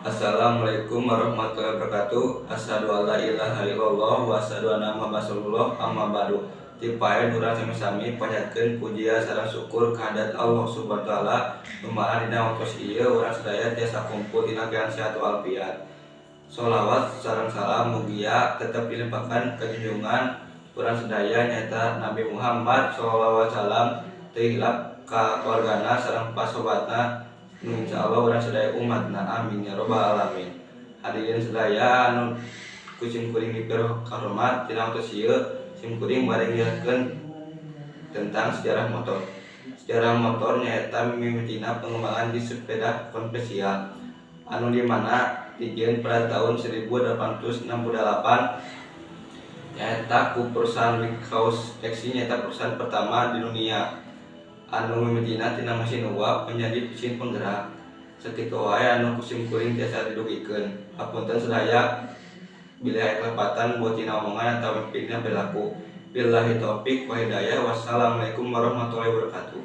Assalamualaikum warahmatullahi wabarakatuh. Asyhadu alla ilaha illallah wa asyhadu anna Muhammadar Rasulullah, amma ba'du. Ti paen urang sami-sami panjatkeun pujian sareng syukur ka hadirat Allah Subhanahu wa taala, nu mana dina waktos ieu urang sadaya tiasa kumpul dina kaayaan sehat walafiat. Sholawat sareng salam mugia tetep dilimpahkan ka junjungan urang sadaya, nyaeta Nabi Muhammad sallallahu alaihi wasallam, teu hilap ka keluargana sareng pasobatna, nu insyaallah urang sadaya umatna, amin ya robbal alamin. Hadirin sadaya anu ku sim kuring dipihormat, dina waktos ieu sim kuring bade njelaskeun tentang sejarah motor. Sejarah motor nyaeta mimitina pengembangan di sepeda konvensional anu dimana dijieun pada tahun 1868, nyaeta ku perusahaan Wickhaus Taxi, nyaeta perusahaan pertama di dunia anu mimitina tina mesin uap menjadi mesin penggerak. Sakitu wae anu ku sim kuring tiasa didugikeun. Hapunten sadaya bilih aya kalepatan boh tina omongan atawa tina perilaku. Billahi taufik wa hidayah, wassalamualaikum warahmatullahi wabarakatuh.